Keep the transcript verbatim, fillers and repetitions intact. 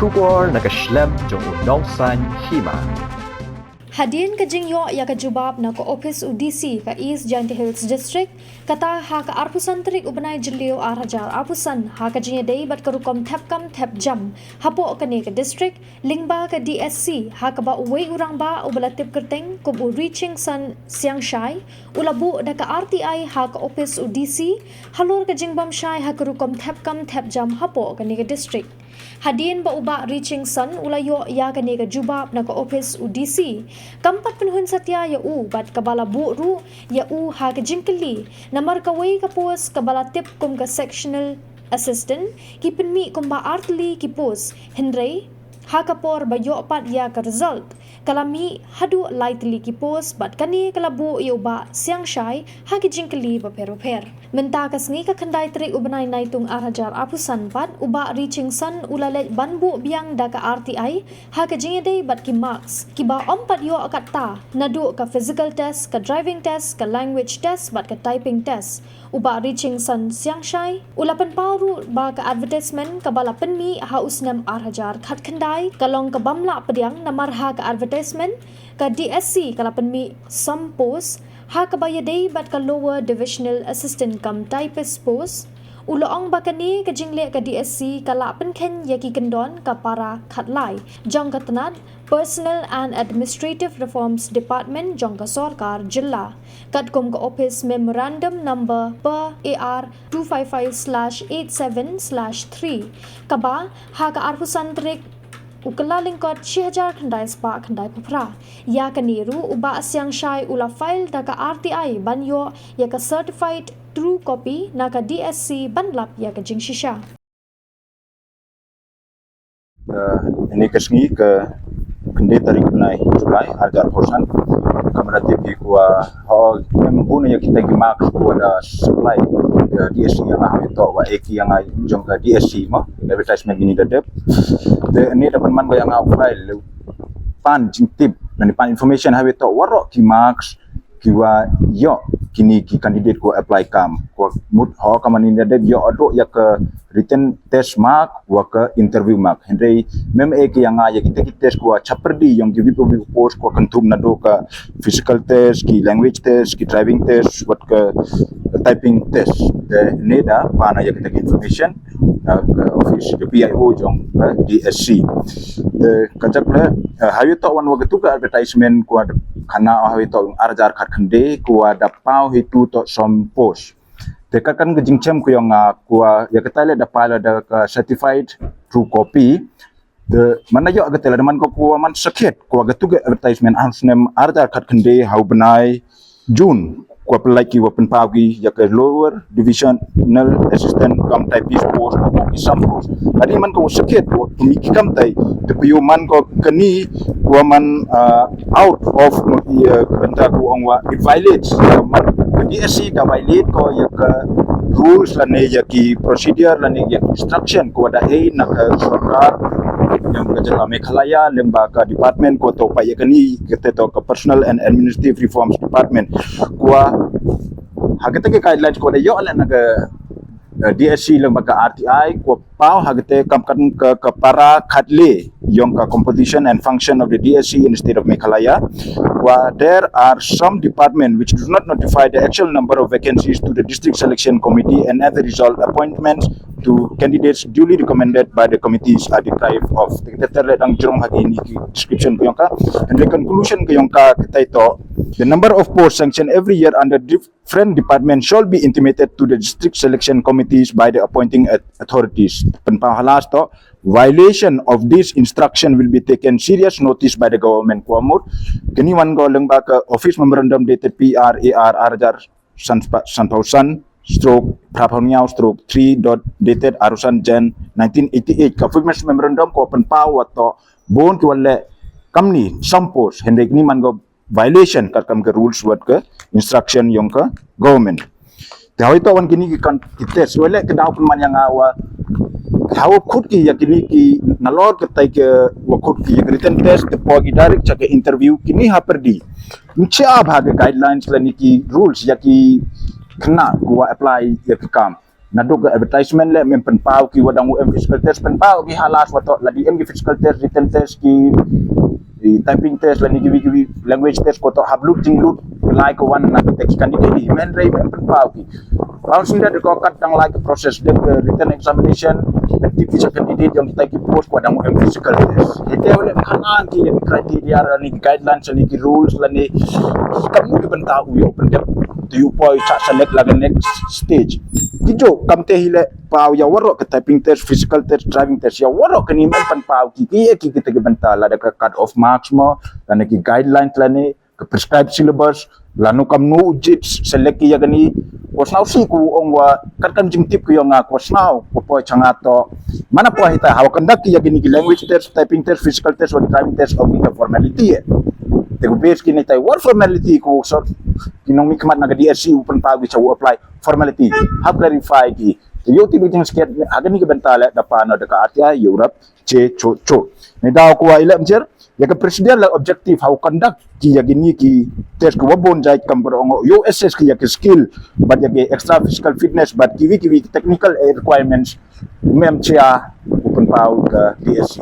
Khubor na ka shlem jong u Nongsaiñ Hima. Hadien ka jingïoh ïa ka jubab na ka ophis u D C ka East Jaintia Hills District, kata ha ka arphew san tarik u bnai Jylliew ar hajar arphew san, ha ka jingïadei bad ka rukom thep kam thep jam hapoh kane ka district, lyngba ka D S C, ha kaba uwei u rangbah uba la tip kyrteng kum u Richingson Siangshai, u la buh da ka R T I ha ka ophis u D C halor ka jingbym shai ha ka rukom thep kam thep jam hapoh kane ka district. Hadien ba u Bah Richingson u la ïoh ïa kane ka jubab na ka ophis u D C, kam pat pynhun satia ïa u bad kaba la buh ruh ïa u ha ka jingkylli namar kawei ka post kaba la tip kum ka sectional assistant, ki pynmih kumba ar tylli ki post, hynrei ha ka por ba ïoh pat ïa ka result, ka la mih haduh lai tylli ki post bad kane ka la buh ïa u Bah Siangshai ha ki jingkylli bapher bapher. Mynta ka sngi ka khyndai tarik u bnai Naitung ar hajar arphew san pat, u Bah Richingson u la leit ban buh biang da ka R T I ha ka jingïadei bad ki marks kiba ym pat ïoh katta, naduh ka physical test, ka driving test, ka language test bad ka typing test. U Bah Richingson Siangshai u la pynpaw ruh ba ka advertisement kaba la pynmih ha u snem ar hajar khatkhyndai ka long ka bym lah pdiang namar ha ka advertisement ka D S C ka la pynmih som post ha kaba ïadei bad ka Lower Divisional Assistant cum Typist post. U la ong ba kane ka jingleh ka D S C ka la pynkheiñ ïa ki kyndon ka para khatlai jong ka tnat Personnel and Administrative Reforms Department jong ka sorkar jylla, katkum ka ophis memorandum number P A R two five five slash eight seven slash three, kaba ha ka arphew san tarik u Kyllalyngkot shi hajar khyndai spah khyndai phew phra. Ïa kane ruh u Bah Siangshai u la file da ka R T I ban ïoh ïa ka certified true copy na ka D S C ban lap ïa ka jingshisha. Ine ka sngi ka khyndai tarik bnai July ar hajar arphew san, ka mra tip hi kwah, ha, em bun ïa kita ki marks kwah da supply ka D S C ïa nga, ha ïa to wa e ki ïa nga jong ka D S C mo, advertisement kini da dep. Te ine da pynman ko ïa nga file pan jingtip, nani pan information ha ïa to waroh ki marks ki wa ïoh kini ki candidate ko apply kam. Ko mut ho ka mani da dep ïoh ado ïa ka written test mark wa ka interview mark. Hynrei mem e ki ïa nga ïa kita ki test ko chapperdi ïong ki wip wip post ko kyntum nado ka physical test, ki language test, ki driving test, wat ka typing test. Te ne da pana ïa kita ki information, uh, ka office ka P I O jong ka D S C. Te ka jak le, uh, ha ïa to wan wa ka tu ka advertisement ko khana ha ïa to ar hajar khatkhyndai ko da paw hi tu to som post. Te ka kan ka jingchem ko ïong nga ko ïa ka tale da pala da ka certified true copy. Te man na ïoh ka tale da man ko ko man sakhet ko ka tu ka advertisement ar snem ar hajar khatkhyndai ha u bnai June, ko pynlait ki wa pynpaw ki ïa ka Lower Divisional Assistant cum Typist post, ko ki sam post. Adi man ko sakhet ko mi ki kam tai, te pio man ko kani ko man, uh, out of, ïa, bynta ko ong wa it violates, ïa, man ka D S C ka violate ko ïa ka rules lane ïa ki procedure lane ïa ki instruction ko da e na ka sorkar jong ka jylla Meghalaya, lyngba ka department ko to pa ïa kani, kata to ka Personnel and Administrative Reforms Department. Ko ha kita ki guidelines ko da ïoh le na ka, uh, D S C lyngba ka R T I ko paw ha kita kam kan ka, ka para khatle ïong ka composition and function of the D S C in the state of Meghalaya. Ko there are some department which do not notify the actual number of vacancies to the district selection committee, and as a result, appointments to candidates duly recommended by the committees are deprived of. Te ter le dang jrong ha kini ki description ko ïong ka. And the conclusion ko ïong ka kita to, the number of posts sanctioned every year under different department shall be intimated to the district selection committees by the appointing au-, authorities. Pynpaw halas to, violation of this instruction will be taken serious notice by the government. Ko mut kini wan ko lyngba ka office memorandum dated P R A R ar hajar san pa-, san phew san stroke phra phew hynñiew stroke three dot dated arphew san Jan nineteen eighty-eight. Ka office memorandum ko pynpaw wa to bun ki wa le kamni sam post, hynrei kini man ko violation katkam ka rules wat ka instruction ïong ka government. Te ha ïa to wan kini ki kan ki test, wa le ka daw pynman ïa nga wa ha wa khut ki ïa kini ki nalor ka tai ka wa khut ki ïa ka written test, te po ki direct cha ka interview kini ha pyrdi. Ncha ba ha ka guidelines lane ki rules ïa ki khynnah ko wa apply ïa ka kam. Naduh ka advertisement leh mem pynpaw ki wa dang u em physical test, pynpaw ki halas wa toh lada em ki physical test, written test, ki, ki typing test, lane ki, ki, ki language test, ko toh hap lut jinglut lai ko wan na kita ki candidate, men rei mem pynpaw ki. Council da ko kat dang lai ka process dep ka written examination, dep ki visa candidate yong kita ki post ko dang em physical test. Ite wale khanan ki yang criteria lane ki guidelines lane ki rules lane kam nu ki bynta u yo pendep tu u poi cha select la next stage. Ki jo kam te hile paw ya warok ka typing test, physical test, driving test ya warok kani men pynpaw ki ki ki kita ki bynta lada ka cut off marks mo, lane ki guidelines lane ka prescribed syllabus, lano kam nu jit select ki ya kani. Ko snaw si ku ong wa kat kam jingtip ki yong nga ko snaw ko poi changa to. Mana poi hita hawa conduct ki ya kani ki language test, typing test, physical test, wa driving test ong ki ka formality eh. Te ku base ki ni tai war formality ko so ki nong mi khmat na ka D S C u pynpaw ki cha u apply formality. Hap clarify ki. Te yo ti bi jing sket ha kani ka bynta le da pa no da ka atia Europe che cho cho. Ni daw ko wa ile mjer ya ka president la objective how conduct ki ya kini ki test ko wa bon jai kam bro ngo yo assess ki ya ki skill, but ya ki extra physical fitness, but ki wi ki wi technical requirements mem chia u pynpaw ka D S C.